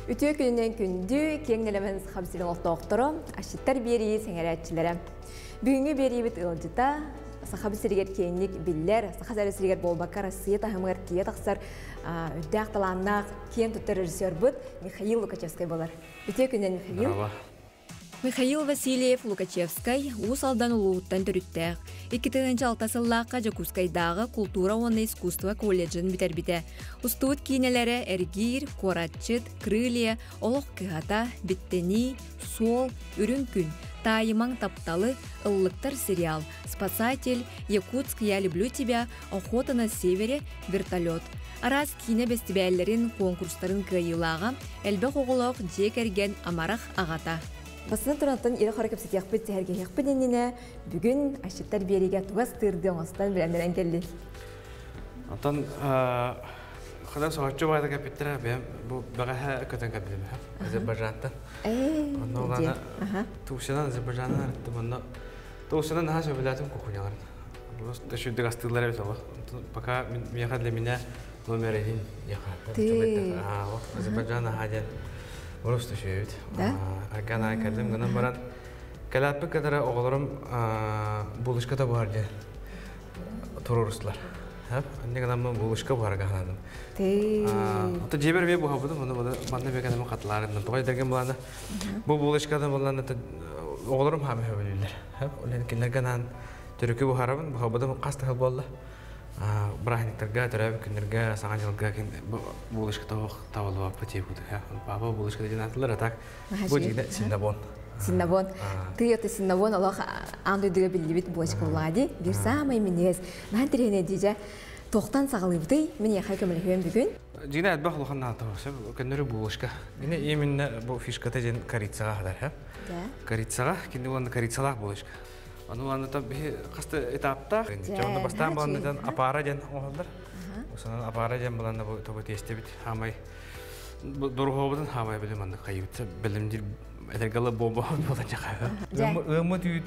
Үтүө күнүнэн күндү, киэҥ нэлэмэн Сахам сирин олохтоохторо, асчыттар биэрии сэҥэрээччилэрэ. Бүгүҥҥү биэриибит ыалдьыта Сахам сиригэр киэҥник биллэр, Саха сиригэр буолбакка Россия таһымыгар тиийэ тахсар үрдээх талааннаах киэн туттар режиссербыт Михаил Лукачевскай буолар. Үтүө күнүнэн, Михаил! Михаил Васильев Лукачевскай Уус Алдан улууһуттан төрүттээх. 2006 сыллаахха Дьокуускайдааҕы култуура уонна искусство колледжын бүтэрбитэ. Устубут киинэлэрэ Эргиир, Куоратчыт, Крылья, Олох кыһата, Биттэнии, Суол, Үрүҥ күн, Таайымаҥ тапталы, Ыллыктар сериал, Спасатель, Якутск, я люблю тебя, Охота на севере, Вертолет. Араас киинэ бэстибээллэрин, куонкурстарын кыайыылааҕа, элбэх оҕолоох дьиэ кэргэн амарах аҕата. Бастатан турантан ирэ-хоро кэпсэтиэхпит, сэһэргэһиэхпит иннинэ бүгүн асчыттар биэриигэ тугас тыырдыы оҥостон бэлэмнэнэн кэллин. Онтон ханан соһуччу баайда кэппиттэрэ бэйэм бу бэҕэһээ көтөн кэллим Азербайджантан. Онно улаана Турциянан Азербайджанан арыттым онно Турциянан наһаа сөбүлээтим кухняларын. Просто шүрдүк астыыллар эбит олох. Пока миэхэ для меня номер один Ты. Азербайджан аха диэн просто үчүгэйбит. Да? Арган аай кэллим гынан баран кэлээппит кытары оҕолорум булочката буһар диэн туруорустулар. Анне гынан булочка буһарга санаатым. Ты. Ото дьиэбэр эмиэ буһабытым, ону манна бэкэнэм хатылаарым. Тоҕо дэрген булаана бу булочканы булаана оҕолорум хаамы хөбүлүүллэр. Ол кинилэргэ анаан төрүкү буһарабын, буһабытым хас да буолла. Бырааһынньыктарга, төрөөбүт күннэргэ, Саҥа дьылга булочка табыллыбаппа тиэбит. Папа булочка диэн аатылар, а так бу дьиҥэ синнабон. Синнабон. Ты это синнабон олох аан дойдуга биллибит булочка булла дии. Биир саамай минньигэс. Наһаа интэриэһинэй дии Туохтан саҕалыыбытый? Мин эйиэхэ көмөлөһүөм бүгүн. Дьиҥэ элбэх улахан наата көннөрү булочка. Мин именно бу фишката диэн корицаҕа хатар. Корицаҕа, кини уонна корицалаах булочка. Ону аны биһи хаста этаптаах. Онно бастаан баланнытан апара диэн оҥоһуллар. Осонон апара диэн баланна бу тобу тиэстэбит хаамай доруһуобутун хаамай билим маннык хайыбыт билим дир этергалы бомба буолан жахайба. Ыаммыт үүт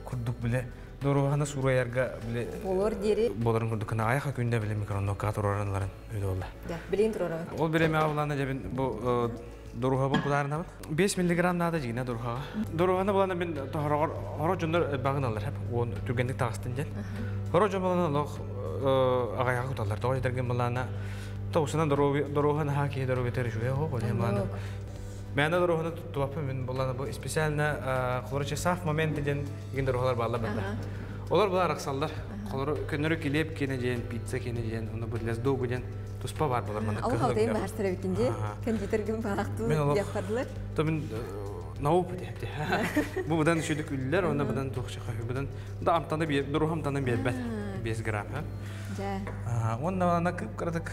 курдук биле доруһана суруйарга биле болор диэри болорун курдук кына аяха күндэ биле микронокка туруоранларын үдө болла. Билин туруорабын. Ол биреме авлана жабин бу Доруһабын кутаарынабын. 5 миллиграмм наада дьигинэ доруһаҕа. Доруһаны булан мин тоһороҕор хоро дьоннор багын алар хеп уон түргэнник таҕыстын диэн. Хоро дьон булан олох аҕайаҕа куталлар. Тоҕо дэрген булаана тоҕусунан доруоһа наһаа киһи доруобуйатыгар үчүгэй оһох ол иһин булаана Мээнэ доруоһаны туттубаппын мин булаана бу специально холору саф моменты диэн игин доруоһалар бааллар банда. Олор була арахсаллар. Холору көннөрү килиэп киэнэ диэн, пицца киэнэ диэн, ону бу для сдобы диэн туспа баар болар маннык Ол халтайын баһарсар эбиккин дии. Кондитергин баахтуу диэхпардылар. То мин науп диэхти. Бу быдан үчүдүк үллэр, онно быдан туох чахы быдан да амтаны биэр, дурух амтаны биэрбэт. 5 грамм. Дьэ. Уонна ана кып кыратык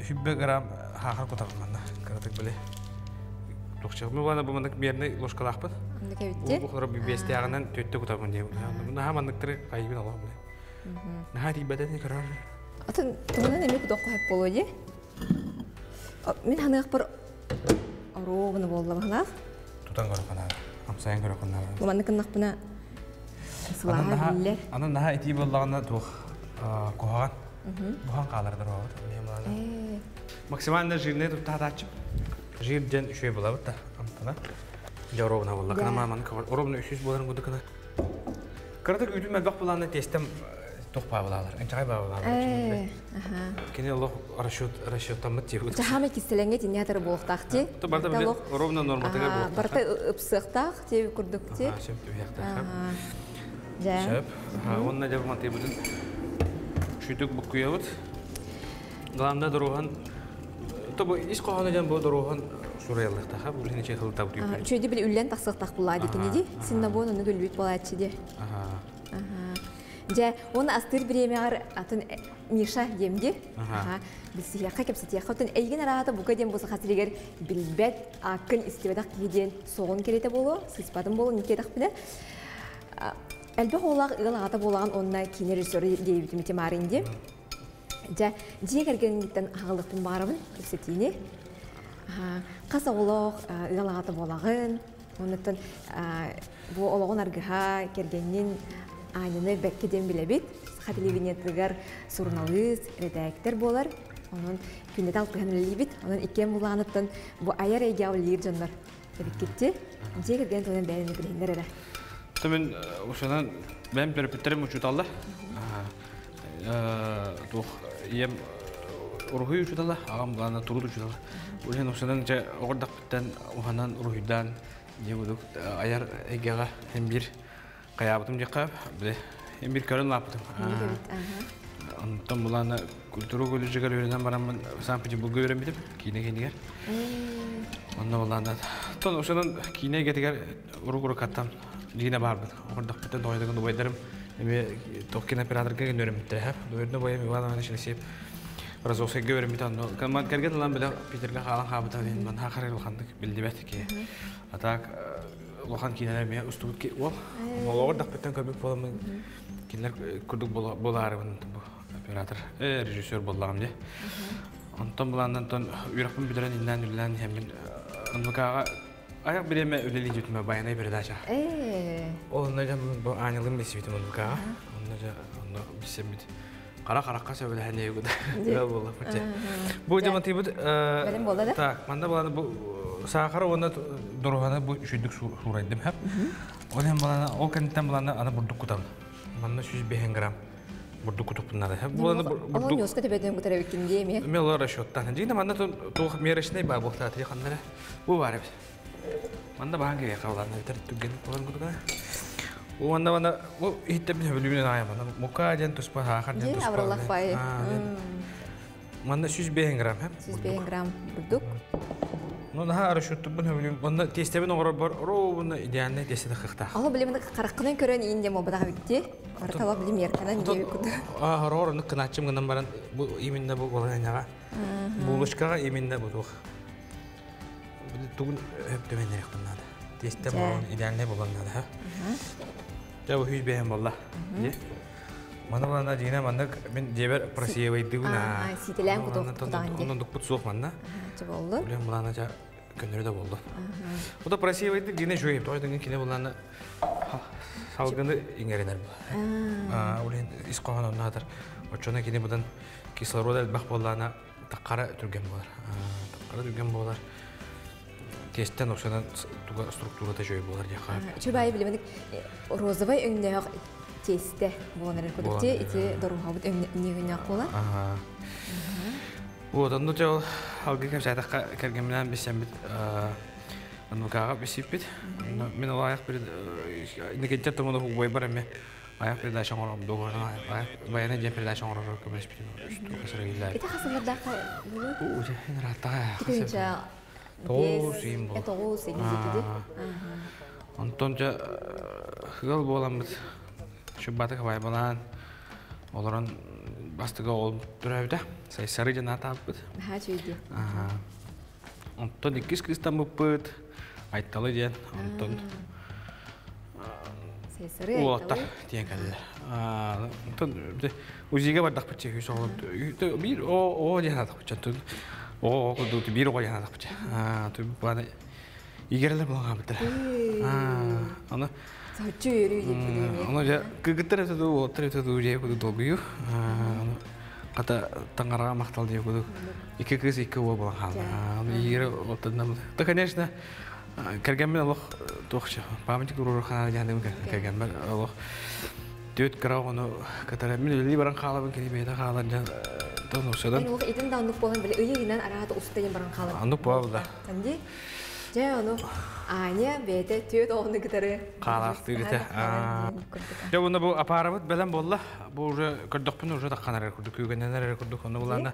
хүббе грамм хаахар кутабын манна кыратык биле. Туохча мы бана бу маннык мерный ложкалаахпыт. Оннук эбитти. Бу холоро биэстээҕинэн төттө кутабын диэбин. Наһаа манныктары хайыбын олох биле. Наһаа тиийбэтэ көрөр. Атын туһунан эмиэ кутуохха сөп буолуо дии. Мин ханыахпар оруобуна буолла баһылаах. Тутан көрөххүнэ, амсайан көрөххүнэ. Бу маннык гыннахпына сылааһа биллэр. Анан наһаа итии буоллаҕына туох куһаҕан. Буһан хаалар дорообут. Максимально жирный туттаатааччым. Жир диэн үчүгэй булабыт да амтана. Дьэ оруобуна буолла. Кына мааманы оруобуна 300 буоларын курдук гына. Кыратык үүтүм элбэх булаана тиэстэм туох баабылаалар, инчэҕэй баабылаалар. Кини олох расчет расчеттаммыт тиэбит. Чахама кистэлэҥҥэ тиннээтэр буолуохтаах ти. Барта били ровно норматыгар буолуохтаах. Барта ыпсыахтаах тиэби курдук ти. Сөп түһүөхтээх. Сөп. Уонна дьэ мантыйбытын шүтүк буккуйабыт. Главное доруоһан Тобу ис хоһооно дьон бу доруоһан суруйаллахтаха бу билин ичи хылтабыт үппүт. Үчүгэйди били үллэн тахсыахтаах буллаа дикини ди. Синнабон ону көлбүт буолааччы ди. Дьэ, уонна астыыр бириэмэҕэр атын Миша диэм ди. Билсиһиэххэ, кэпсэтиэххэ. Оттон эйигин араата бука диэн бу саха сиригэр билбэт, ааккын истибэтэх киһи диэн суоҕун кэриэтэ буолуо, сыыспатым буолуо, никиэтэхпинэ. Элбэх оҕолоох ыал аҕата буолаҕын уонна киинэ режиссеры диэбитим ити Марин ди. Дьэ, дьиэ кэргэниттэн аҕалыахпын баҕарабын кэпсэтиини. Хас оҕолоох ыал аҕата буолаҕын, оннуттан бу олоҕун аргыһа, кэргэннин Аняны бэккэ диэн билэбит. Саха телевидениетыгар суруналыыс, эрэдээктэр буолар. Онон күннэтэ алтыһан үлэлиибит. Онон иккиэн булааныттан бу айар эйгэҕэ үлэлиир дьоннор эбиккитти. Дьиэ кэргэн туһунан бэйэни билиһиннэр эрэ. Мен ушанан бэйэм төрөппүттэрим учууталлар. Туох ийэм уруһуй учуутала, аҕам булаана туруут учуутала. Улен ушанан дьэ оҕордахпыттан уһанан уруһуйдаан дьэ будук айар эйгэҕэ hem бир хайаабытым диэххэ бile hem бир көрөн лааппытым. Онтон булаана культура колледжыгар үөрэнэн бараммын Санкт-Петербурга үөрэммитим киинэ киинигэр. Онно булаана тон ошонон киинэ эйгэтигэр урук-урукаттан дьиҥэ баарбын. Оҕордохпуттан тоҕойдогун убайдарым эмиэ туох кинооператорга үөрэммиттэрэ. Дуойдун убайым Иван Иванович Алексеев Розовскайга үөрэммит онно. Кэргэн ылан бile Питергэ хаалан хаабыта диэн ман хаахар улаханнык биллибэт ки. А так улахан киинэлэр эмиэ устубут ки уол. Оҕордохпуттан көрбүт буоламмын кинилэр курдук буолаарыбын бу оператор, режиссер буоллаҕым дии. Онтон булааннан тон үөрэхпин бүтэрэн иннээн үлэлээн иһэммин НВК-ҕа Аяк бириэмэ үлэлии дьүтүмэ байанай передача. Ол онно дьэ бу аанньалым билсибитим оннука. Онно дьэ онно билсэммит. Хара харахха сөбүлэһэн диэбит ыал буолла. Бу дьэ матыыбыт Бэлэм буолла да? Так, манна баланы бу саахара уонна доруһаны бу үчүйдүк суурайдым хэп. Ол иһин баланы ол кэнниттэн баланы аны бурдук кутам. Манна 105 грамм бурдук кутуппун надо. Буланы бурдук. Ол ньуоска төбөтүн кутар эбиккин диэми. Мен олар расчеттан. Дьиҥэ манна туох мерочный баа буолтаатый ханнара. Бу баар эбит. Манна баһан кириэхэ улаанна битэр түргэн болан курдук. Уонна мана бу иһиттэ били аайа мана мука диэн туспа саахар диэн туспа. Абраллах бай. Манна 105 грамм. 105 грамм бурдук. Ну, наһаа расчеттубун хөбүлүм. Онно тиэстэбин оҥорорбор ровно идеальный тиэстэ тахыахтаах. Ало билим хараххынан көрөн иин дем обадаҕа битти. Барыта билим ерканан диэби курдук. Аа, хороор оннук кынааччым гынан баран бу именно бу балаһыанньаҕа булочкаҕа именно бу туох тугун өптөмөннөриэхпин наада. Тиэстэ болон идеальный болон наада. Ха. Дьэ бу хүйс бэйэм болла. Мана балана дьиҥэ маннык мин дьиэбэр просеивайдыбын аа. Сиитэлээн кутуох Онон дукпут суох манна. Чэ боллу. Үлэм булана жа көннөрү да болду. Ота просеивайдык дьиҥэ үчүгэй. Тоҕо дьиҥэ кини булана салгыны иҥэринэр була. Улин ис хоһоон оннаатар. Оччоно кини будан кислород элбэх буоллаана таххара түргэн буолар. Таххара түргэн буолар. Тиэстэн оксанан туга структурата үчүгэй буолар диэххэ. Үчүгэй билимник розовай өҥнөөх тиэстэ буолан эрэр курдук ти ити доруһабыт өҥнөөх буолар. Вот, онно дьэ алгы кэпсээтэххэ кэргэмминээн билсэммит НВК-ҕа билсиппит. Мин ол айах бір инникинчэ тумуну убайбар эмэ Аяк передача оҥором дуоһунан военный дьиэ передача оҥорорго көмөлөспүтүм. Ити хасылардаахха Уу, дьэ, ырааттаҕа. Тыһыынча Тоҕус ыйым буол. 9 диэки. Онтон дьэ ыал буоламмыт шуббатык байбалаан олорон бастыга ол төрөөбүтэ. Сайсары дьэ наатаабыппыт. Наһаа үчүгэй. Онтон иккис кыыстаммыппыт Айталы диэн. Онтон уолаттар тиийэн кэллилэр. Онтон УЗИга бардахпыт чэ үс оҕо биир оо диэн аатахпыт чэ оо курдук биир оҕо диэн аатахпыт чэ баана игэрэлэр булан хаалбыттар. Аны Соччу үөрүү диэн Ону дьэ кыргыттар этэ дуу, уолаттар этэ дуу дьэ курдук долгуйуу. Аны хата таҥараҕа махтал диэ курдук икки кыыс икки уол буолан хаалла. Аны игэрэ уолаттарынан Да, конечно, кэргэммин олох туох памятник туруору хаана дьаһаным кэргэммэр олох түөрт кыра оҕону кытары мин үлэлии баран хаалабын кини бэйэтэ хаалан дьан тон Эн итин да оннук буолан били ыйы-ыйынан араата уста диэн баран хаалар. Оннук буолла. Анди дьэ ону Аня бэйэтэ түөрт оҕону кытары хаалаахтыыр этэ. Дьэ уонна бу апаарабыт бэлэм буолла. Бу уже көрдөхпүнэ уже тахханар эрэ курдук, күүгэннэнэр эрэ курдук. Онно булаана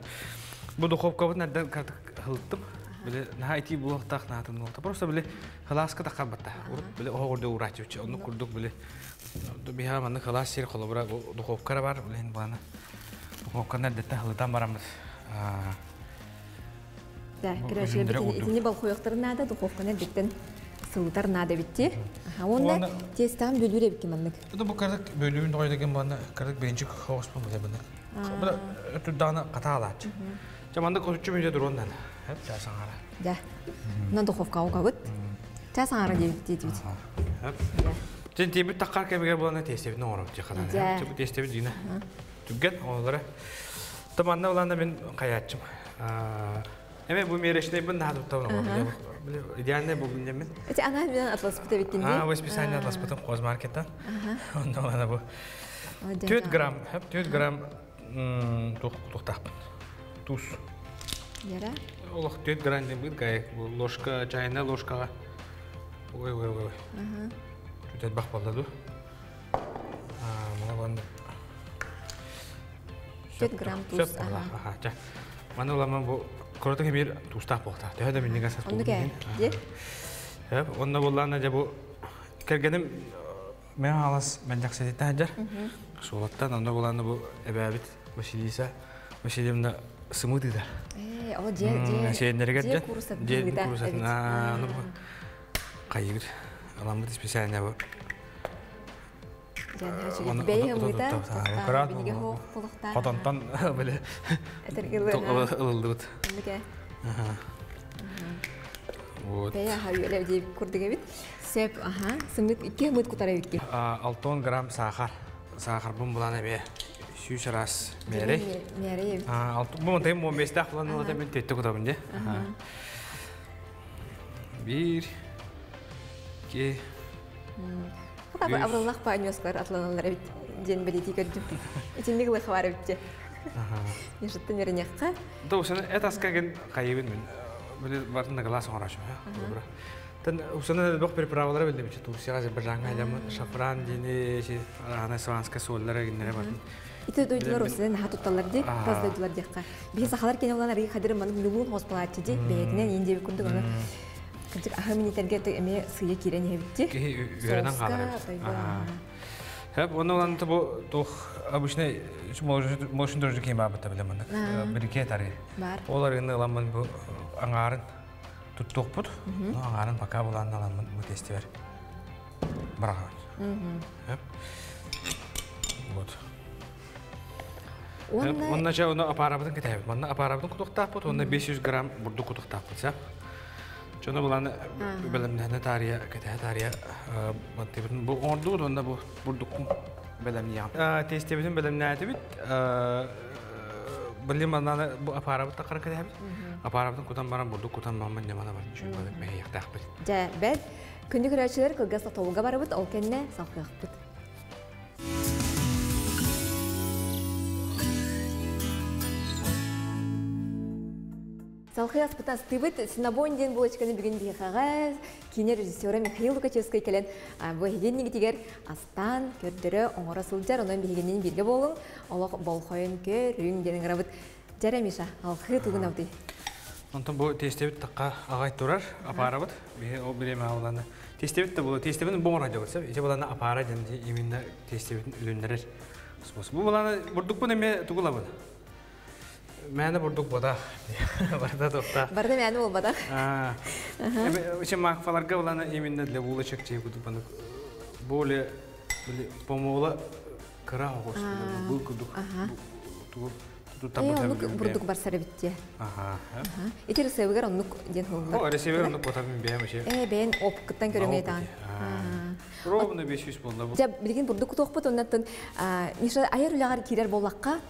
бу духовкабытын эрдэн кыратык ыһылыттым. Били наһаа итии буолуохтаах наһаатын буолта. Просто били халааска таххарбатта. Урут били оһоҕордо уурааччы. Оннук курдук били биһиэхэ маннык халаас сир холобура бу духовкара бар. Билин баана духовканы эрдэттэн халытан бараммыт. Да, короче, итини болхуйуохтарын наада, духовканы эрдэттэн сылытар наада битти. Уонна тестаан бөлүүр эбикки маннык. Это бу кардык бөлүүн тоҕойдеген баана кардык биринчи хоҕуспун биле маннык. Бу өттүрдаана катаалааччы. Ча маннык отуччу мүнүүтэ туруон наада. Хэп чаас аҥара. Дьэ. Онон духовкаҕа угабыт. Чаас аҥара диэбит. Хэп. Тен тиэбит таххар кэмигэр буолана тиэстэбитин оҥоробут дьэ хатан. Чэ бу тиэстэбит дьиинэ. Түргэн оҕолоро. Таманна улаана мен хаяччым. Эме бу мерешнейбин наһаа туттабын. Идеальный бу мен. Эти ана мен атласпыта биткин А, бу специально атласпытым Хозмаркеттан. Онда улаана бу 4 грамм, 4 грамм тухтахпын. Туз. Яра. Олох 4 грамм деп бит гай ложка, чайная ложкаға. Ой, ой, ой. Чуть бах болды. А, мына банда. 4 грамм туз. Ага. Маны уламан бу короток бир тустаах буолта. Төһө да миннеге сас Онну кэ. Же? Хеп, онно буллаана же бу кергеним мен алас мен жаксы тажар. Суолаттан онно буллаана бу эбэбит Василиса Васильевна сымыдыда. Э, о же же. Сеннерге же. Же курсат. На, ну кайыр. Аламбыт специально бу. Бэйэ мыта. Хотонтон биле. Ылылдыбыт. Вот. Бэйэ хаюлэ дип курдугабит. Сеп, аха, сымыт икки мыт кутара битки. 6 грамм сахар. Сахар бун булан эбе. Сүүс раз мерей. Мерей. Бу монтайм 15 тах булан улата мен тетте кутабын де. Бир, ки. Хата абраллах па нёсклар атланалар бит ден билети көрдүм. Итинник лых бар битте. Нешеттен веренекка. Да, усаны эт аскаген кайыбын мен. Биле бартында глаз оңрашым, ха. Тен усаны бок приправалар билдим, чи Турцияга Азербайжанга жамы шафран дини, чи ана славянская соллары гиннере бар. Ити дойдулар усаны наха тутталар ди, таз дойдулар дикка. Биһи сахалар кене улан ари хадыр маны нулун хоспалаачы ди, бэйэтинен инде күндүк аны. Кынчык аха минитерге эме сыя кирен хебитти. Ки үйренен калар. Хеп, оны улан бу тух обычный молочный дрожжи кем бабыта билем аны. Бирке тари. Бар. Олар инде ламан бу аңарын туттук бут. Но аңарын пока булан аламын бу тестивер. Браво. Хеп. Вот. Онна ча оны апарабытын кетебит. Манна апарабытын кутуктааппыт, онна 500 грамм бурдук кутуктааппыт, са. Чоно буланы белемнәне тария, кетә тария, мантыбытын бу орду, онна бу бурдук белемни. Тестебитин белемнәте бит. Билим манна бу апарабыт такар кетебит. Апарабытын кутан баран бурдук кутан баран немана бар. Чүн белем мә яктак бит. Жа, бәд күндү көрәчүләр кылгас толга барыбыт, ол кенне салкыакпыт. Салхы аспыта астыбыт Синабон ден булочканы бүгін бихаға кине режиссері Михаил Лукачевский келен бу хигенниг тигер астан көрдөрө оңора сылжар, онон бихигеннин бирге болуң, олох болхойын көрүң ден грабыт. Жара Миша, алхы тугун ауты. Онтон бу тестебит такка агай турар, апарабыт. Бихе о биреме алланы. Тестебит да бу тестебин боңор айда болса, иче буланы апара ден именно тестебитин үлүннерер. Бу буланы бурдук бу неме тугулабын. Мәне бурдук бода. Барда тохта. Барда мәне бол бада. Эме макфаларга буланы именно для булочек чей буду баны более помола кыра огос. Бу кудук. Ту Э, бурдук барсар битте. Ага. Ити ресевигер оннук ден холлар. О, ресевигер оннук бота мен бэм ше. Э, бен опкыттан көрөмей таан. Ровно 500 болду. Жа билген бурдук тохпут оннаттан Миша айыр улагар кирер боллакка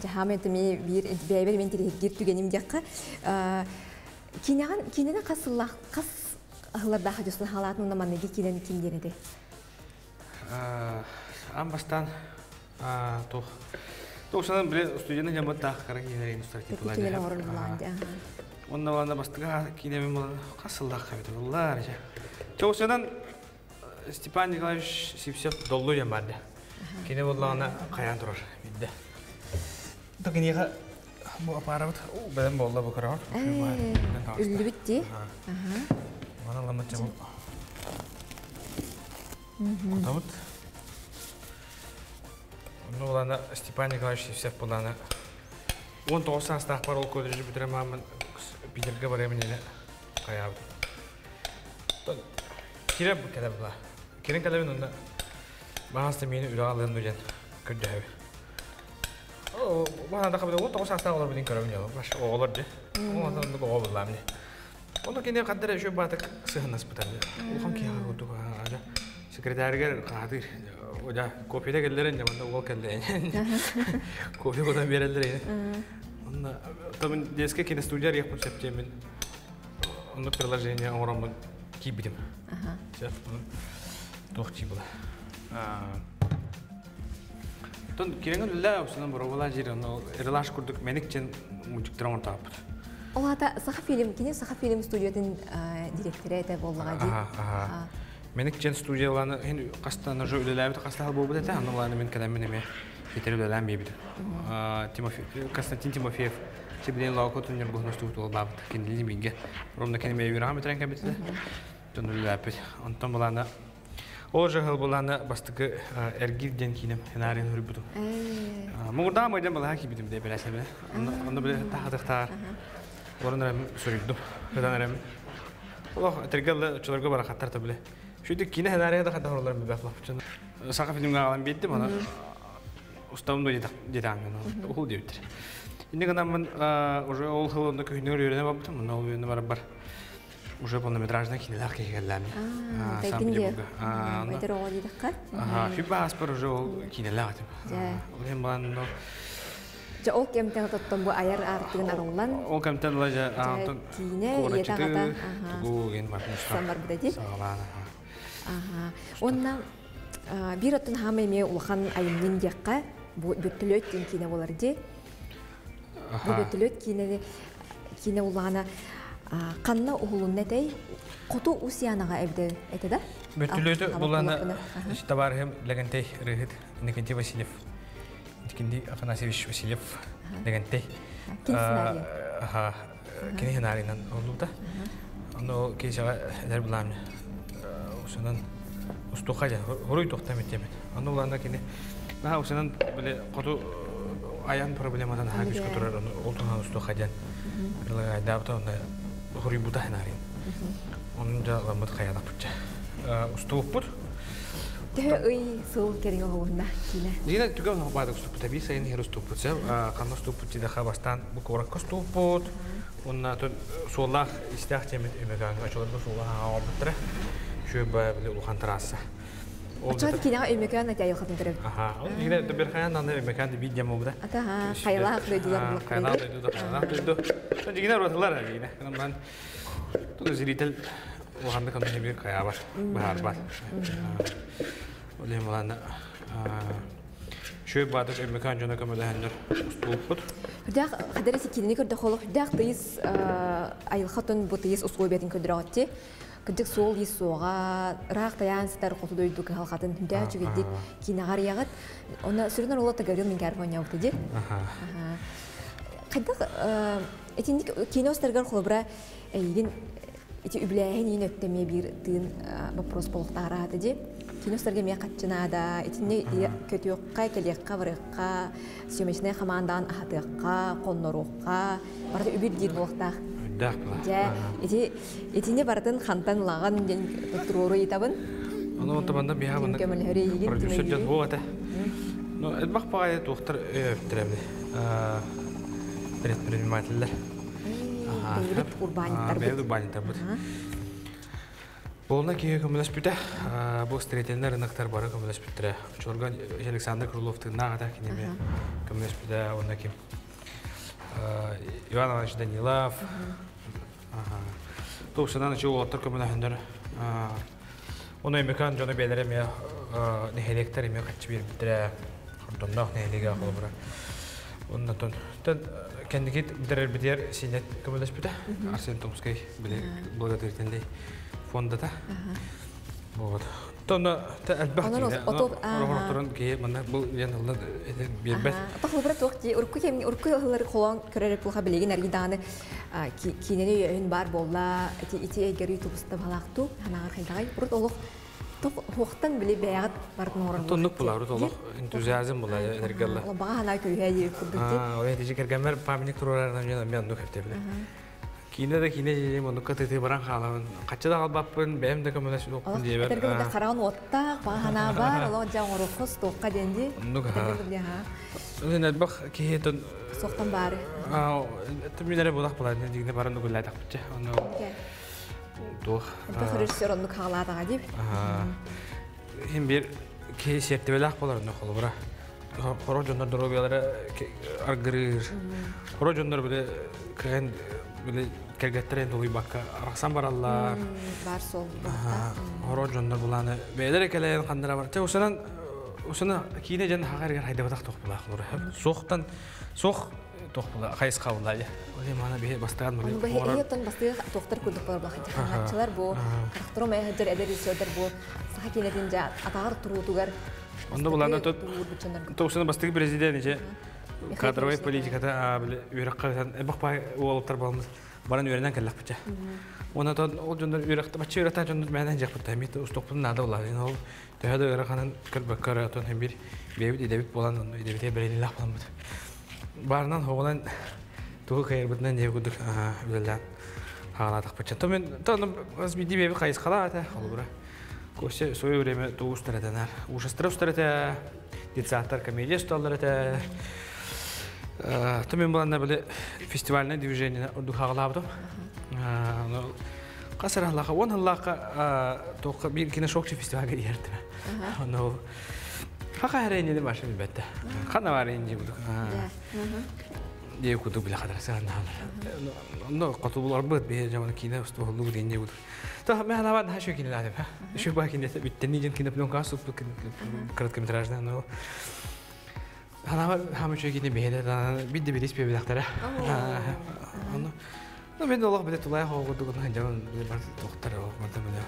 Жахамен ми бир бәйбер мен тирегир түгеним дякка. Кинаган кинене касыллах кас ахларда хажусын халатын наманныги кинен ким денеди. Ам бастан тух. Тохсанан биле студияны жамат тах кара кинере индустрия тулай. Кинене орын булан. Онна вана бастыга кинеме мулан касыллах кабит буллар жа. Тохсанан Степан Николаевич Сипсев доллу ямбарды. Кине буллана каян турар бидде. Токинега бу апарабыт белем болла бу карар. Үллү битти. Мана ламат жабып. Кутабыт. Ну булана Степан Николаевич Сипсев булана 19 састах бар ол көдүрү бүтүрө мамын Питерге барам нене каябыт. Кире бу келе була. Кирен келебин онда бааста мени үрө алын дужан көрдөбү. Бана да кабыда 19 састах олар билин көрөм жолу. Баш оголор же. Онда онда ого булам не. Онда кине каддер еще батык сыхнас бутан. Улхан кия кудук ажа. Секретарьгар хаатыр. Ода кофеда келлерин жаманда уол келле. Кофе кутан береллер. Онна тамын детская киностудия рехпун септемин. Онно приложение оҥороммун киирбитим. Сейчас туох дии була. Тон кирэҥин үллээ усунан боробула жир онно эрелаш курдук мэник чен мультиктер оҥортооппут. Ол аата Саха фильм, кини Саха фильм студиятын директорэ этэ буоллаҕа дии. Мэник чен студияланы хин хастан уже үлэлээбит хастаал буолбут этэ, аны улааны мин кэлэммин эмиэ хитер үлэлээн биэбитим. Константин Тимофеев сибилин лаокотун ньургуһун устубут уолбаабыт кинилини бииргэ ровно кини мэ үөрэҕин бүтэрэн кэлбитэ дьон үлэлээппит. Онтон булаана ол же хыл булаана бастакы эргиир диэн киинем сценарийын суруйбутум. Муҥурдаах майдан балаһа киирбитим дee бэлэсэбинэ. Онно биле тахатыхтаар олорон эрэм суруйдум. Ыдан эрэм. Олох этэргэ очолорго барахаттар та биле. Шүдүк киинэ сценарийа да хата хоролорум билбэт лапчын. Саха фильмҥа аҕалан биэрдим, аны устабым да диэтэҕин уһул диэбиттэр. Инне гынаммын уже ол сыл онно күһүнүгэр үөрэнэ барбытым, онно ол үөрэнэ барарбар уже полнометражный кинилээх киһи кэллээмин. Санкт-Петербурга. Эдэр оҕо диэтэххэ. Фиба ааспар уже ол кинилээх этим. Ол иһин балан Дьэ ол кэмтэн тоттон бу айар аартыгын арыллан. Ол кэмтэн ыла дьэ антон киинэ ийэтэ аҕата тугу ген бартын барбыта дии. Саҕалаан. Уонна биир оттон хаама эмиэ улахан айымньын диэххэ бу бөртөлүөт диэн киинэ буолар дии. Бу бөртөлүөт киинэни киинэ улаана ханна уһулунна этэй? Хоту Усьянаҕа эбитэ этэ да? Бөртөлүөтү булана табаарыһым Лэгэнтэй ырыһыт Иннокентий Васильев Иннокентий Афанасьевич Васильев Лэгэнтэй Кини сценарийа. Кини сценарийынан олута. Ону киһиэхэ эдэр былаан усунан устуха дьэ хоруй туохтан миттиэмин. Ону улаана кини наһаа усунан били хоту айан проблематын наһаа күүскэ турар ону ол туһунан устуха диэн предлагайдаабыта онно хоруйбута сценарийын. Onun дьэ ламмыт хайалаппытча. Устубуппут. Төһө ый сыл кэриҥэ оһолунна киинэ? Дина түгэн баадык уступпут, биир сайын иһэр уступпут. Ханна уступпут диэхэ бастаан бу куоракка уступпут. Уонна суоллаах истээх темит Өмөкөөҥҥө очолорго суоллаах оҥорбуттара. Үчүгэй били улахан трасса. Оччоҕо киинэҕэ Өймөкөөн айылҕатын көрөбүт. Аха. Ол игре Берхаян аны Өймөкөөн биир дем болбута. Ата хайалаах дойдулар булак. Хайалаах дойду, хайалаах дойду. Дьигинэ уратылар дьигинэ. Ман ту зритель улаханнык онно бир хайабар, быһаарбат. Ол иһин булаана Шөй баатык Өймөкөөн дьоно көмөлөһөннөр устубуппут. Үрдээх хадары киинини көрдөх олох үрдээх тыйыс айылҕатын бу тыйыс условиятын көрдөрөҕөтти. Кырдьык суол ис суоҕа, ыраах тайаан сытар хоту дойду кыһалҕатын үрдээх үчүгэйдик киинэҕэ арыйаҕыт. Онно сүрүн оруолу Гаврил Минкаров оонньообута дии. Хайдах итинник киинэ устарыгар холобура эйигин ити үбүлээһин иин өттө эмиэ биир тыын вопрос буолуохтаараата дии. Киинэ устарга эмиэ хаччы наада, итинни көтүөххэ, кэлиэххэ, барыахха, съемочнай хамаандаҕын аһатыахха, хонноруохха, барыта үбүр диир буолуохтаах. Үрдээх була. Дьэ, ити итини барытын хантан ылаҕын диэн туруору ыйытабын. Ону онтоманда биһа Ким көмөлөһөр эйигин, продюсер дьон буо этэ. Ну, элбэх баҕайы туохтар өйөбүттэрэмни. Предпринимателлэр. Бэйэбит урбаанньыттарбыт. Бэйэбит урбаанньыттарбыт. Буолна киһи көмөлөспүтэ. Бу строительнай рыноктар бары көмөлөспүттэрэ. Очолорго Александр Крылов тыыннаах этэ, кини эмиэ көмөлөспүтэ. Уонна ким? Иван Иванович Данилов. Тупсанан ичи уолаттар көмөлөһөннөр. Оны Өймөкөөн дьоно бэйэлэрэ эмиэ нэһилиэктэр эмиэ хаччы биэрбиттэрэ. Хордонноох нэһилиэгэ холобура. Оннотон кэнники бүтэрэрбитигэр синет көмөлөспүтэ. Арсен Томскай били благотворительный фондата. Вот. Тонна элбэх киинэ. Орохторун киһи манна бу диэн ылла биэрбэт. Ата холобура туох дии урукку кэмҥэ урукку ыһыллары холоон көрөр эпоха билигин аргы даҕаны киинэни өйөһүн баар буолла ити ити эйгэри тубуста балаахтуу ханаҕар хайдаҕай урут олох Туохтан били бэйэҕит бартын оҥорон Тоннук була урут олох энтузиазм була энергия. Баҕа санаа күүһэ диир курдук дии. Ол этичи кэргэммэр памятник туруорарынан мен эмиэ оннук эптебиле. Киинэ да киинэ дьиэм оннукка тытыы баран хаалабын. Хаччы да хаалбаппын, бэйэм да көмөлөс суохпун диэбэр. Этэргэ да хараҕын уоттаах, баҕа санаа бар, олох дьэ оҥоруоххус туохха диэн дии. Оннук аха. Эн элбэх киһи тон Суохтан баары. Түмүн эрэ булах була, дигне баран угуллаатахпытча. Ону туох Элбэх режиссер оннук хаалаатаҕа дип. Хим бир киһи сиэртибэлээх буолар онно холобура. Хоро дьоннор доруобуйалара аргырыыр. Хоро дьоннор били кыһын били кэргэттэрин тулуйбакка арахсан бараллар. Бар сол. Хоро дьоннор булааны бэйэлэрэ кэлэн ханнара бар. Те усанан усана киинэ дьон хаҕарыгар хайдабатах тох булаах олор. Суохтан суох тох була хайысха була. Оле мана бихе бастаан Ону бу иһиттэн бастыгы тохтор курдук болар бахы ханначчылар бу харахтарым эһэдэр эдэр режиссердер бу саха киинэтин жа атаҕар туруутугар Онно булааны тот бастыгы президент же кадровый политиката били үөрэххэ эбэх бай уолуттар баламыз баран үөрэнэн кэллэхпитэ. Онон ол дьоннор үөрэхтэ бачча үөрэхтэ дьоннор мээнэн дьахпыта эмиэ устуохпун наада буолар. Ол төһө да ыараханын көрбөккө эрэ отон бир бэйэбит идэбит буолан онно идэбитигэр бэриниилээх буоламмыт. Баарынан хоҕунан тугу кыайарбытынан диэ курдук үлэлээн хаалаатахпытча. То мен то биирдии бэйэбит хайысхалаах этэ холобура. Костя в свое время тугу устар этэ ужастары устар этэ, детсадтар комедия усталлар этэ. То мен буланна били фестивальное движение ордук хаалаабытым. Хас эрэ сыллаахха, 10 сыллаахха туохха биир киношокчу фестивальга иһэртим. Ону хаха эрэ баша билбэтте. Хана бар инди будук. Дие куту биле хадара сыганнаалар. Онно хотуларбыт биһи жаман киинэ устуһуллубут инди будук. То мен ханабат хашу кинилаадым. Шу ба кине биттени жен кине пленка суп короткометражный, но ханабат хамы кине беһеле бидде билис бебилахтара. Ону Ну, мен олох биле тулай хоогудугун жаман бар токтор барта биле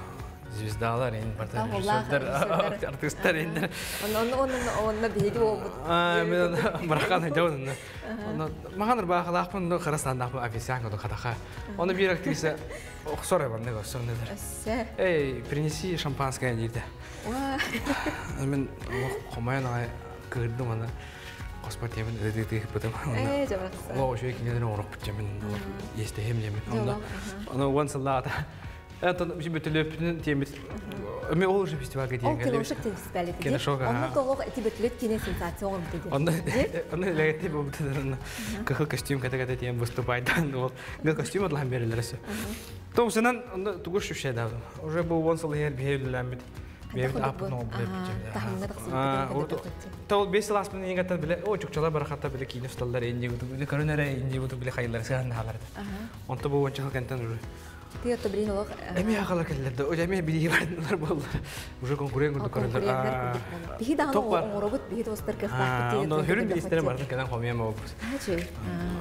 звездалар ин барта режиссердер артисттер ин. Онно онно онно биһиги болбут. Мен баракан жаман онно махан баахалаахпын но харасандаахпын официант катаха. Оны бир актриса охсор эбан не охсор недер. Эй, принеси шампанское диде. Мен хомайан ай кырдым аны. Коспор темин ыдыты бытым. Оло ошо кинеден ороп бутжамын естехем жемин. Онда аны он сыллаата. Это бит бөтөлөпүнүн темит. Эми ол уже фестивальга диэн. Ол киношок фестиваль эти. Киношок. Онно тоҕо эти бөтөлөт кине сенсация оҥорбут эти. Онно онно легати бу кыхыл костюм ката-ката тиэн выступайдан ол. Гыл костюм атлахан берилер өсө. Тоғысынан онда тугуш шүшә да. Уже бу он сыл ер бейбиләмбит. Бейбит апын ол билеп. Тол 5 сыл аспын енгаттан биле, о чукчалар барахатта биле кийинип сталлар энди буту, биле көрүнөр энди буту биле хайлар сыган халар. Онто бу онча кентен уже. Ты это блин олох. Эми ахалар келлер, о эми били барнылар болду. Уже конкурент курдук көрүнөр. Биһи даҕаны оҥоробут, биһи достар кыахтаахпыт диэн. Онно хүрүн билистер бардын кенен хомия болбут.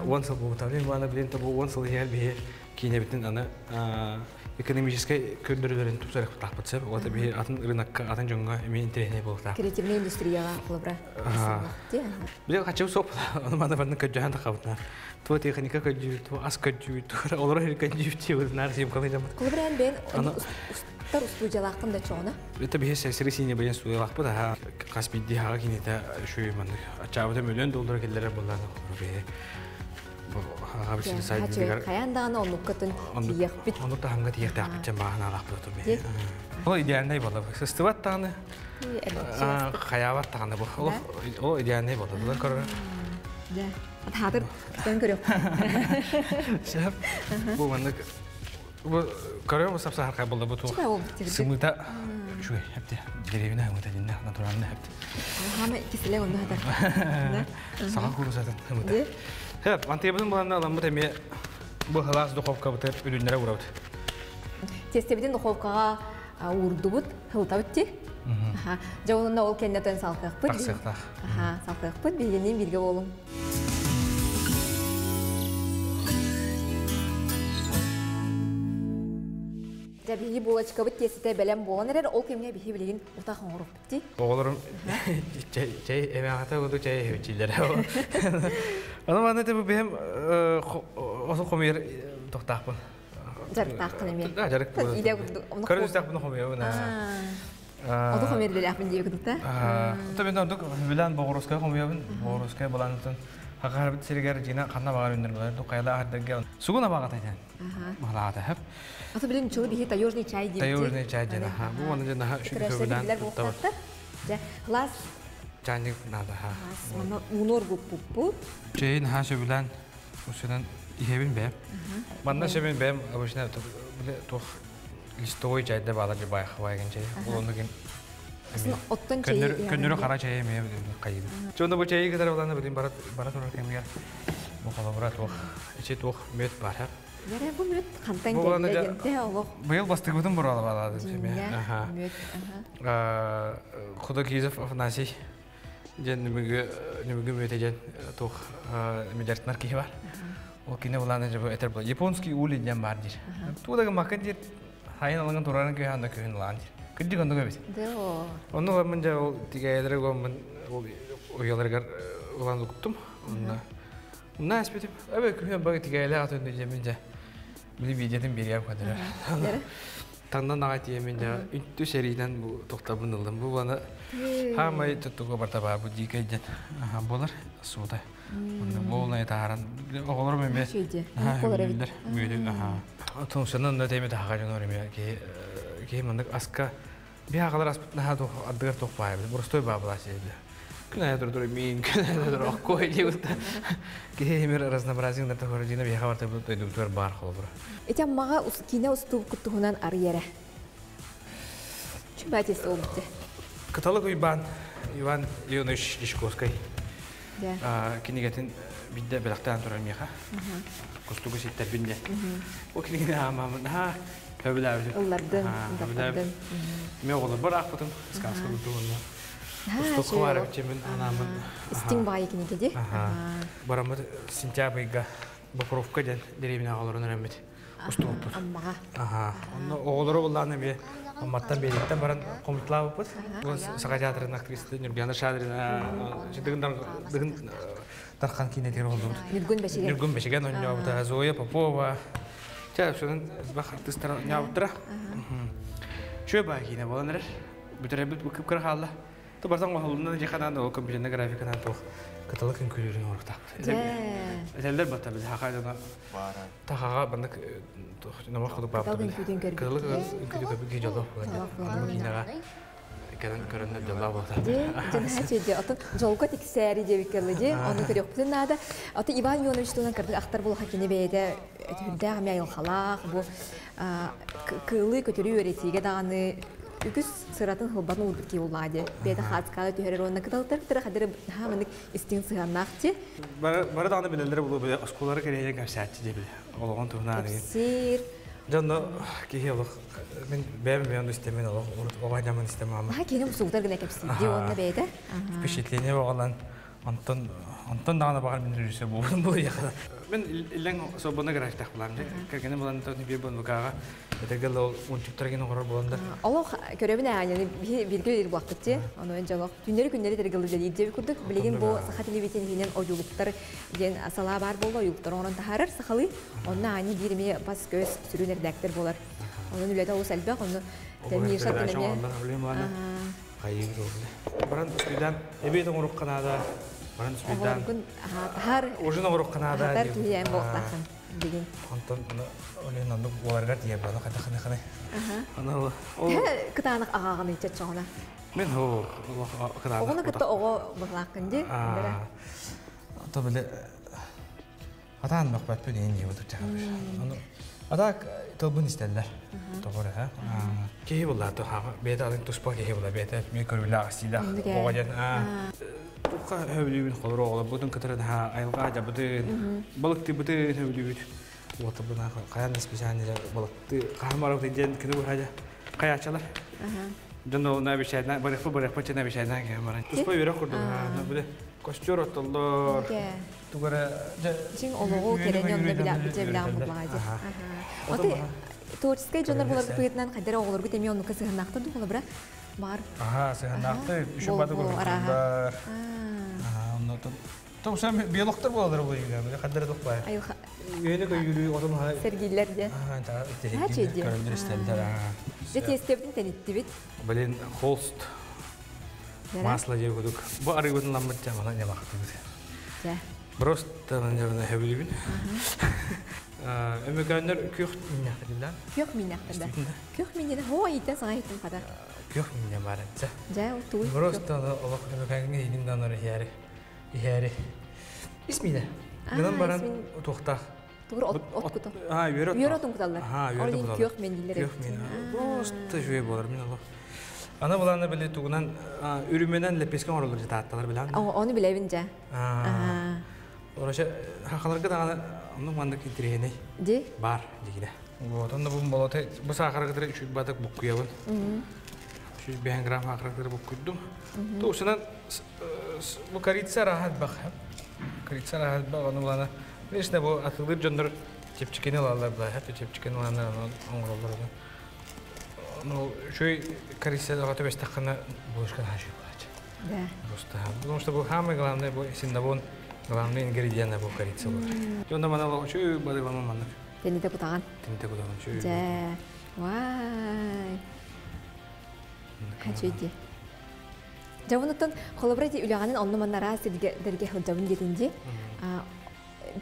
Он сыл бу таблин бана билин бу он сыл ер биһи кийинебитин аны экономическай көрдөрүлөрүн тупсарых тахпыт сеп. Ота биһи атын рынокка, атын жоңго эми интересный болуктаах. Креативный индустрияга кылыбра. Биле хачып соп, аны мана бардын көджөһөн тахабытнар. Туа техника көджүү, туа ас көджүү, туа олор көджүү тиебит съемкалый жамат. Кылыбра бен устар устудиялаахпын да чоҕуна. Это биһи сири сине баян студиялаахпыт, аха хас бидди хага кинете шуй маннык ачаабыта миллион доллар келлер булланы биһи Хайан даҕаны оннуккатын тиийэхпит. Оннук таһымга тиийэхтээхпит бааһын алаахпыт оту. Ол идеальный болла. Сыстыбат даҕаны, хаябат даҕаны бу. Ол идеальный болла. Булар көрөр. Да. Атаатыр сөн көрөк. Шәп. Бу маннык бу көрөм бу сапса харкай болла бу ту. Сымыта чуй хепте. Деревина хымыта динне натуральный хепте. Хама киселе онда хатар. Саха курусатын хымыта. Хеп, антебин буланда аламбыт эми бу халас духовка бутер үлүннәре урабыт. Тестебитин духовкага урдубут, хылтабыт ти. Жауынна ол кеннетен салкыппыт. Тақсықтақ. Аха, салкыппыт, билгенин бирге болум. Биһи булочкабыт тесите белем болан эрер, ол кемге биһи билигин утах оҥоруп битти. Оҕолорум чай чай эме ата куду чай хевчилер. Аны маны те бу бэм осо хомер тохтаахпын. Жарыктаахкын эме. Да, жарык бу. Иле курдук. Көрүстәхпин хомер бу. Оду хомер билэхпин диэ курдук та. То мен ондук билан Богородская хомербин, Богородская баланытын. Хакар бит сиргер жина ханна багар үннер булар, тукайла ардырга. Сугуна багат айтан. Малата хеп. Аты билин чулы бихи таежный чай дип. Таежный чай дена. Бу оны жана шу билан. Жа, класс. Чайник надо, ха. Мана унор гуппуппут. Чайын ха билан усунан ихебин бе. Манна шебин бе, обычно биле тох листовой чайда бала же бай хавайген чай. Ол оны кен Оттон чэйи Көннөрү хара чэйи эмиэ хайыбыт. Чонно бу чэйи кытары булан билин бара бара турар кэмигэр бу холобура туох ичи туох мүөт бар. Ярэ бу мүөт хантан кэллэ диэнте олох. Быйыл бастыгыбытын бурала балады эмиэ. Мүөт. Худокизов Афанасий диэн нүмүгү нүмүгү мүөтэ диэн туох медиартынар киһи бар. Ол кини булааны жабы этер була. Японский улей диэн бар диир. Туу да гыммакка диир хайын алыгын турарын күйэ анда күһүн ылаан диир. Кырдьык оннук эбит. Онну ламмын дьэ ол тигээйэлэри гоммун ол уйаларыгар ылан уктум. Онно Онно эспитим. Эбэ күһүн бага тигээйэлээх атын дьэмин дьэ. Били видеотын бириэм көдөрөр. Таннан аҕай тиэмин дьэ үнтү сэриинэн бу тохтобун ыллым. Бу бана хаамай туттуга барта баар бу дикэй дьэн болар суута. Онно буолнай тааран оҕолорум эмиэ мүөлүллэр мүөлүн аха. Тумсанан да теме тахаға дьонор эмиэ киһи киһи маннык аска биһагалар аспыт наһаа туох ардыгар туох баайбыт боростой баабылаа сиэбилэ. Күн айа тур миин күн айа тур оккой диэбит киһи эмир разнообразиң да тохор дьина биһаға барта бу дойдубутугар баар холобура. Ити аммаҕа киинэ устуубуккут туһунан арыйара. Чүмбатис олбуте. Кыталык Уйбаан Иван Ионович Дьячковскай кинигэтин бидде бэлэхтээн турар миэхэ. Кустугу ситтэрбин диэн. Ол кинигини аамамын наһаа хөбүлээбитим. Ыллардын, ыллардын. Мен оҕолорбор аахпытым, сказка курдук онно. Кустук хабарабыччымын анаамын. Истиҥ баайы кинигэ ди. Бараммыт сентябрьга Бокровка диэн дэриэбинэҕэ олорон эрэммит устубуппут. Аммаҕа. Аха. Онно оҕолору буллаан эмиэ Амматтан Биэриттэн баран хомутлаабыппыт. Саха театрын актриста Нюргана Шадрина Дыгын Дархан киинэтигэр олдубут. Нюргун Бэшиген. Нюргун Бэшиген оонньообута. Зоя Попова. Чэ, шунун элбэх артыыстар оонньообуттара. Чүө баа киинэ буолан эрэр. Бүтэрэрбит бу кып-кыра хаалла. То барсан оһолунан дьиханан ол компьютерная графиканан туох кыталык үҥкүүлүүрүн оҥоруктаахпыт. Этэллэр бата біз хаха дьоно тахаҕа баннык номох кудук баабыт. Кыталык үҥкүүтүн көрбүт киһи дьоллоох буолан аны киинэҕэ кэлэн көрөннөр дьоллоох буолта. Дьэ, отон дьолго тиксээри диэбиккэ дии, ону көрүөхпүтүн наада. Ото Иван Ионович туһунан кырдык ахтар буолха кини бэйэтэ түһүрдээх эмиэ айылҕалаах, бу кыылы көтөрү үөрэтиигэ даҕаны үгүс сыратын сылбатын уурбут киһи буоллаҕа дии. Бэйэтэ хаацкаада түһэрэр уонна кыталыктар кытары хадары наһаа маннык истиҥ сыһыаннаах дии. Бары даҕаны билэллэрэ буолуо бile оскуолалары кэриэйэн кэпсээччи дии бile олоҕун туһунан Кэпсиир. Дьонно киһи олох мин бэйэм бэйэм истэмин олох оҕо дьамын истэм ама. Наһаа киһини умсугутар гына кэпсиир дии уонна бэйэтэ. Впечатление оҕолан Онтон онтон даҕаны баҕар мин режиссер буолбутум буолуйаха. Мин иллэҥ свободно графиктаах булаам дьэ. Кэргэним булан биир буоннукааҕа этэргэ ол унчуктар гин оҥорор буоландар. Олох көрөбүн ааньаны бииргэ үлэлиир буоллахпыт дии. Ону дьолох түннэри күннэри этэргэ үлэлиир диэбит курдук. Билигин бу саха телевидениетин иһинэн ойуулуктар диэн салаа баар буолла, ойуулуктар оҥорон таһаарар сахалыы. Онно аанньа биир эмиэ бас-көс сүрүн эрэдээктэр буолар. Онон үлэтэ олус элбэх, онно Миша эмиэ Хайыыбыт ол Баран успейдаан эбиэт оҥоруохха наада. Баран успейдаан. Таһаар. Ужин оҥоруохха наада. Таһаар киһиэн буолтаахын билигин. Онтон олен оннук буоларыгар тиийэр баны хайдах ханы ханы. Аны ол кытаанах аҕааҕын иччаччоҕуна. Мен хо кытаанах. Оҕону кытта оҕо быһылааххын дии. То биле Атаан мөхпөппүн иин диэбит Ону атаак тылбын истэллэр. Тоҕо эрэ Киһи булла хаҕа бэйэтэ атын туспа киһи була бэйэтэ мен көрүүлээх истиилээх оҕо диэн туохха хөбүлүүбүн холоро оҕолорбутун кытары наһаа айылҕа дьабытын балыктыыбытын хөбүлүүбүт уотабын хайан да специально балыкты хаһан барабытын диэн күнү быһа хайаачалар дьон на обещайна барыхпа барыхпа чена обещайна киһи баран туспа үөрэх курдук биле костер оттоллор тугара Дьиҥ олоҕу кэрэни онно билэ буллаҕа дии. Оты творческай дьоннор буларгыт быһыытынан хайдара оҕолоргут эмиэ оннука сыһыннаахтар дуу холобура баар. Аха, сыһыннаахтар, үчү баты көрдүллэр. Онно Томсам биологтар буолалар бу үйгө, хаддара тух бай. Үйөнү көйүлүү отун ха. Сергиллер де. Аа, та көрөлдөр истеллер. Дьэ тиэстэбитин тэниттибит. Блин, холст. Масло диye кудук. Бу арыгытын ламмыт жамана нямахтыбыт. Дьэ. Просто жамана хөбүлүбүн. Өмөкөннөр күөх миннәхтилер. Күөх миннәхтилер. Күөх миннәне хоо ийтен саҥа иһиттим хата. Күөх миннә бар этсе. Дьэ, ол туй. Просто олох өмөкөнгө иһин данар иһәри. Иһәри. Исмине. Гынан баран туохтаах. Тугур от от куту. Аа, үөрө Үөрө отун куталлар. Аа, үөрө Ол күөх мен дииллэр. Күөх мин. Просто жуе болар мин олох. Ана булана били тугунан үрүмэнэн лепеске оҥороллор дьатаатталар билэн. Ону билэбин дьэ. Ороша хахаларга даҕаны оннук маннык интириэһинэй. Ди? Бар дигинэ. Вот онно бу болоты бу саахаргытыры үчүг батык буккуйабын. 105 грамм саахаргытыры буккуйдум. Туусунан бу корица рахат бах. Корица рахат бах ону булана. Конечно бу атылыр дьоннор чепчикини алалар бла, чепчикини аланар оҥороллор. Ну, үчүгэй корица төбөстөххүнэ булушка хаачый булаачы. Да. Просто, потому что бу самый главный бу синнабон главный ингредиент бу корица болар. Онда мана үчүгэй бадыламан маннык. Тэнитэ кутаҕан. Тэнитэ кутаҕан үчүгэй. Дьэ. Вай. Хачый ди. Дьэ, холобура ди үлэҕинэн онно манна араас сиргэ сылдьабын диэтин ди.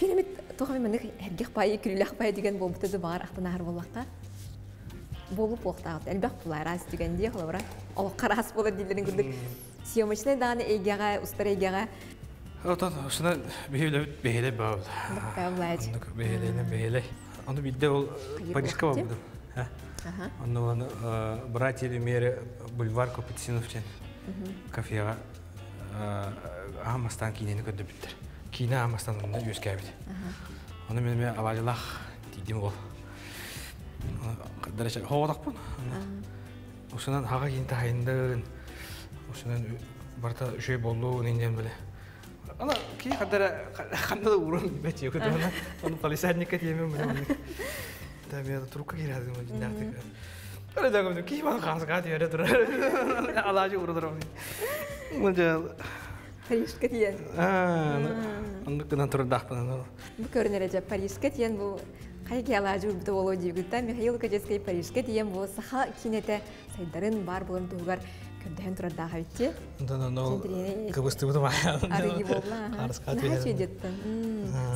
Биир эмит туох эмэ маннык эргэх баайы, күлүүлээх баайы деген буолбута да баҕар ахтан ааһар буоллахха. Буолуп буолуохтаах. Элбэх була араас түгэн дии холобура. Олоххо араас буолар дииллэрин курдук. Съемочнай даҕаны эйгэҕэ, устар эйгэҕэ. Отон осуна биһилэбит бэһилэй баабыт. Баабыт. Бэһилэйинэн бэһилэй. Ону бидде ол Парижка барбытым. Онно оны братья Люмьеры бульвар Капуцинов диэн кафеҕа аһамастаан киинэни көрдөбүттэр. Киинэ аһамастаан онно үөскээбит. Ону мен эмиэ алаадьылаах тиийдим ол. Дарача хоҕотохпун. Усунан хаҕа киин таһайындын. Усунан барыта үчүгэй боллуун индиэн биле. Ана ки хадара ханна да урун бэт көтөна. Ону полисадникка тиэмем биле. Да мен трубка кирадым диннахтык. Ара дагым ки бан хасга тиэре турар. Алаажы урудурам. Мынжа Парижка тиен. Оннук гынан турдаахпын. Бу көрүнэр эже Парижка тиен бу хайги алаажы урбута болоо диигүттэн Михаил Лукачевский Парижка тиен бу саха кинете сайдарын бар болон туһугар көрдөһөн турардаах эбитти. Онтон ол кыбыстыбытым Арыйы болла. Наһаа деттен.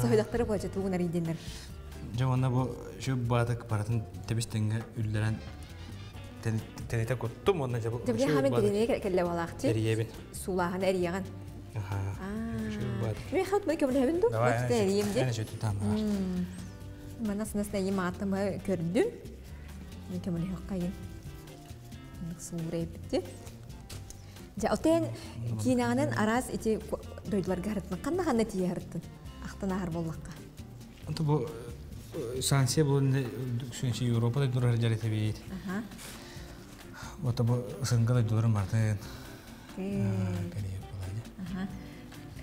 Соһойдохтору буолча тугун арыйдиннер. Дьэ уонна бу шүп баатык баратын тэбистеңге үллэрэн тэнитэ куттум уонна дьэ бу Дьэ хамын тиринэ кэллэ буолаахчы. Эрийэбин. Суулааһын эрийэҕин. Мен хат май көмөлөһөбүн ду. Эрийем ди. Мана сынас нэйим аатымы көрдүм. Мен көмөлөһөккайын. Суурэйбитти. Дьэ, отен киинэҕинэн араас ити дойдуларга харыттын. Ханна ханна тиийэ харыттын? Ахтан ааһар буоллахха. Онто бу санкция бу Европа дойдулар дьарыта Ото бу СНГ дойдуларын мартын.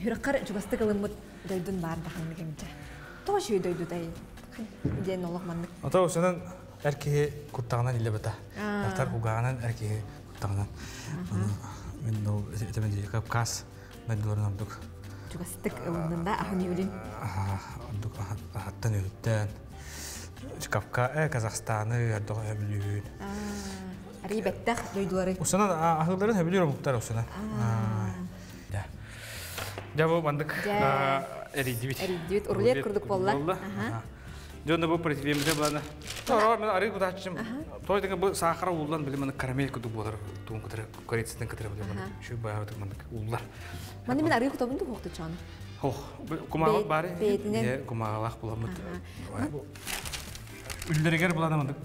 Хүраккар чугастык ылыммыт дойдун бар да ханнык эмчэ. Тоҕо шүй дойдутай диэн олох маннык. Ото усунан эр киһи куттаҕынан илэ бата. Дактар кугааҕынан эр киһи куттаҕынан. Мен ол этемен дии Кавказ дойдуларын ордук. Чугастык ылыннын да ахын юлин. Ордук ахаттан өлүттэн. Кавка, Казахстаны, ордук өбүлүүн. Арый бэттэх дойдулары. Усунан ахылларын өбүлүүр омуктар усунан. Дьэ бу мандык эрийдибит. Эрийдибит. Рулет курдук болла. Дьонно бу противимзе булана. Торо мен арый кутачым. Той деген бу сахара уллан билим маны карамель кудук болар. Туун кытыры корицтен кытыры билим маны. Şu баягы мандык уллар. Маны мен арый кутабын тухокту чаны. Хох, кумаҕа бары. Кумаҕалаах буламмыт. Үллеригер булана мандык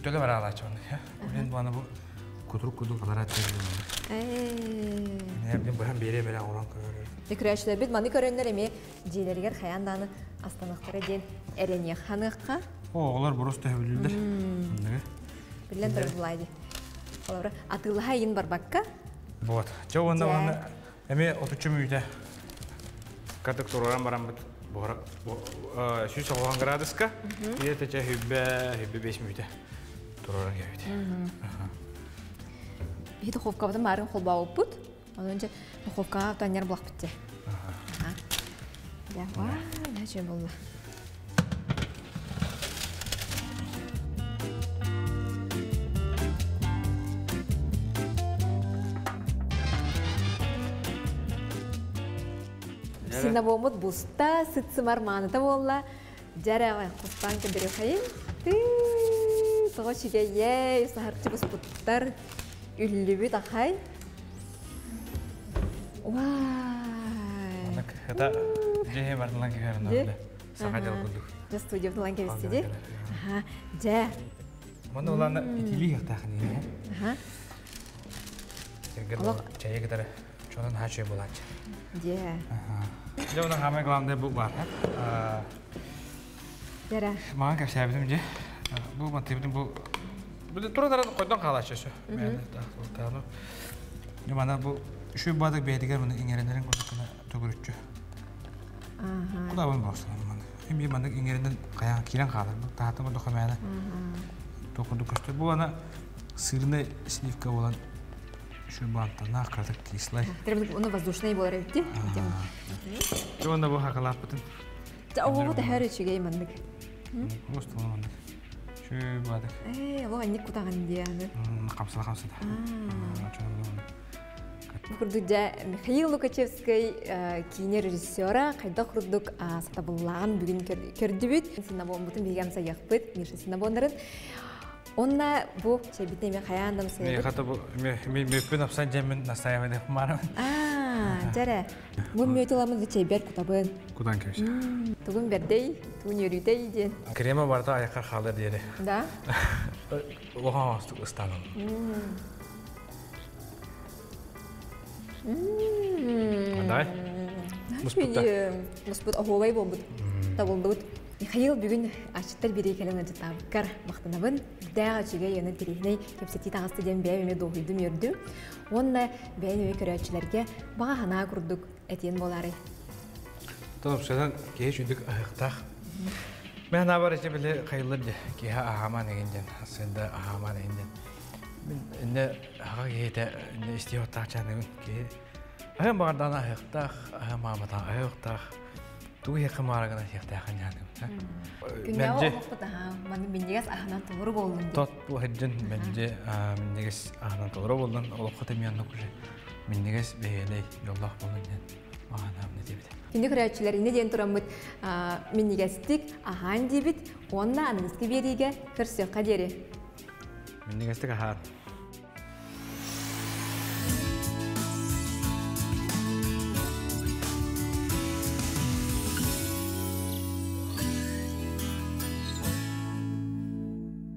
төлө бар алачы мандык. Мен булана бу кутурук кудук алара Не мен быһан бере бере оран көрөр. Күрәшләр бит маны көрөннөр эми дьиэлэригэр хайаан дааны астанахтара диэн эрэниэх ханыахха. О, олар просто хөбүлүллэр. Биллэн турар булай ди. Олор атыылаһа иин барбакка. Вот. Чэ уонна уонна эми отуччу мүйтэ. Катык тураран бараммыт буора 190 градуска. Биэте чэ хүббэ хүббэ 5 мүйтэ. Тураран кэбит. Биһи духовкабытын баарын холбообуппут. Онон дьэ духовкаҕа танньар булахпыт дьэ. Дьэ, ваа, нэ буолла. Синнабомут буста, сыт-сымар мааныта буолла. Дьэрэ, хостаан кэдэрихайын. Тоҕо чигэйэй, саһарчы буспуттар, үллүбүт ахай. Вай! Это дьэ бартылан кэхэрин саха дьал курдук. Дьэ студия кэбисти Ага, дьэ. Маны улаана итили хахтаахын. Ага. Чайы кытары чонон хачы булааччы. Дьэ. Дьэ, онон самое главное бу бар. Дьэрэ. Маған кэпсээбитим дьэ. Бу мантыбытым бу тура койдон хаалааччы сөп. Мана бу үшүй бадык бэйдигер маны иңеренерин курдуккана төгүрүччү. Кудабын болсун маны. Эми маны иңеринен каян кирен хаалар. Бу таатын курдук мәне. Токурдук көстөр. Бу ана сырный сливка болан үшүй бантана кырдык кислай. Оны воздушный болар эбитти. Жонда бу хакалаппытын. Оҕо тэһэр үчүгэй маннык. Просто маннык. Үшүй бадык. Э, ол анник кутаган дианы. Камсыла камсыла. Курдук дьэ Михаил Лукачевский киинэ режиссера хайдах курдук сатабыллаан бүгүн көрдүбүт. Синабонбутун бигем саяхпыт, Миша синабоннарын. Онна бу чэбитне ме хаяндам Мен сыйбыт. хата бу мен мөппүн апсан жемин настаивать марам. Аа, жарэ. Бу мөтүламын чэбер кутабын. Кудан кебиш. Тугун бердей, тугун өрүтей диэн. Крема барда аяққа қалыр деді. Да? Оған астық ыстаным. Андай? Муспутта. Муспут охуобай болбут. Табылдыбыт. Михаил бүгүн ачыттар бири келен ыжытабыккар мактанабын. Дәға чүгө яны тирихней кепсети тағысты ден бәйіме дохуйдум өрдүм. Онна бәйіме көрәтчілерге баға хана курдук этен болары. Топ шадан кеш үдік аяқтақ. Мен ана бар ече біле қайылыр де. Кеха ахаман егенден, асында ахаман егенден. Мен инне аға кейте, инне истей оттақ жанығын ке. Ахам бағардан аяқтақ, ахам аматан аяқтақ. Туғы еқі марағына сияқтақын жанығын. Күннәу олықпыт аха, маны миннегес аханан толыры болдun деп. Тот бұл хеджин менже миннегес аханан толыры болдun. Олыққа темиянны күже. Миннегес бейелей жоллақ болдun ден. Маған не дебит. Күнді көрәтчілер ине ден турамыт миннегестик ахан дебит, онна аныгызки бериге көрсөкка дери. Миннегестик ахан.